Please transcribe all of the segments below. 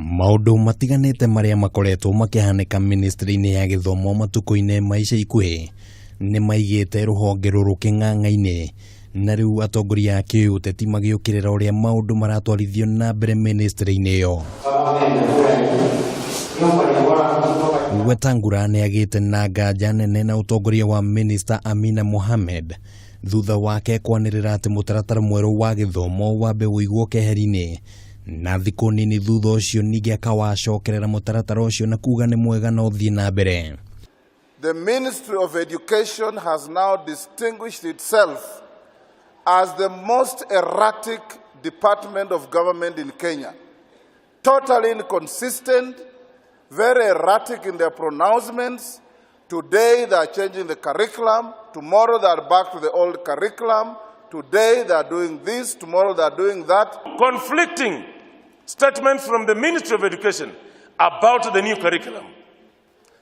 Maũndũ matiganĩte marĩa makoretwo makĩhanĩka ministry-inĩ ya gĩthomo matukũ-inĩ ma ica ikuhĩ nĩ maigĩte rũhonge rũrũ kĩng'ang'a-inĩ na rĩu atongoria a kĩũteti magĩũkĩrĩra ũrĩa maũndũ maratwarithio na mbere ministry-inĩ ĩyo. Wetangula nĩ agĩte na nganja nene na ũtongoria wa Minister Amina Mohamed thutha wake kwanĩrĩra atĩ mũtaratara mwerũ wa gĩthomo wambe ũigwo keheri-inĩ na thikũ nini thutha ũcio ningĩ akawacokerera mũtaratara ũcio na kuga nĩ mwega na ũthiĩ na mbere. The Ministry of Education has now distinguished itself as the most erratic department of government in Kenya. Totally inconsistent, very erratic in their pronouncements. Today they are changing the curriculum, tomorrow they are back to the old curriculum. Today they are doing this, tomorrow they are doing that. Conflicting statements from the Ministry of Education about the new curriculum.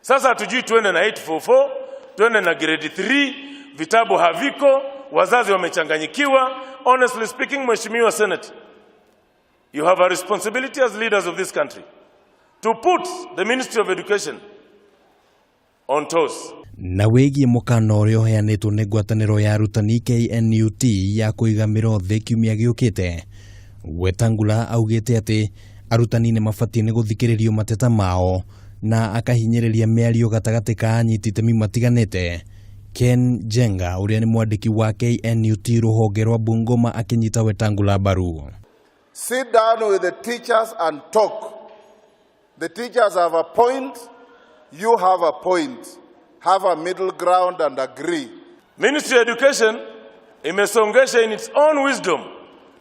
Sasa hatujui tuende na 844, tuende na grade 3, vitabu haviko, wazazi wamechanganyikiwa. Honestly speaking, Mheshimiwa Senate, you have a responsibility as leaders of this country to put the Ministry of Education on toes. Na wĩgiĩ mũkana ũrĩa ũheanĩtwo nĩ ngwatanĩro ya arutani KNUT ya kũiga mĩro thĩ kiumia gĩũkĩte, Wetangula augĩte atĩ arutani nĩ mabatiĩ nĩ gũthikĩrĩrio mateta mao na akahinyĩrĩria mĩario gatagatĩ ka anyiti itemi matiganĩte. Ken Jenga ũrĩa nĩ mwandĩki wa KNUT rũhonge rwa Bungoma akĩnyita Wetangula mbaru. Sit down with the teachers and talk. The teachers have a point, you have a point. Have a middle ground and agree. Ministry of Education imesongesha in its own wisdom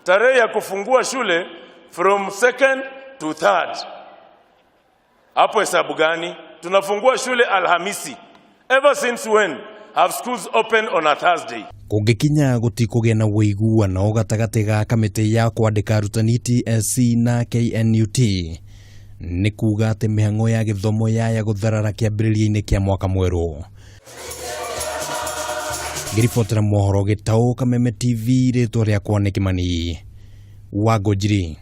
tarehe ya kufungua shule from second to third. Hapo hesabu gani? Tunafungua shule Alhamisi. Ever since when have schools open on a Thursday? Kũngĩkinya gũtikũgĩa na ũiguano gatagatĩ ga kamĩtĩ ya kwandĩka arutani TSC na KNUT nĩ kuga atĩ mĩhang'o ya gĩthomo yaya gũtharara kĩambĩrĩria-inĩ kĩa mwaka mwerũ. Ngĩribotera mohoro Gĩtaũ Kameme TV, rĩtwa rĩakwa nĩ Kĩmani wa Ngũnjiri.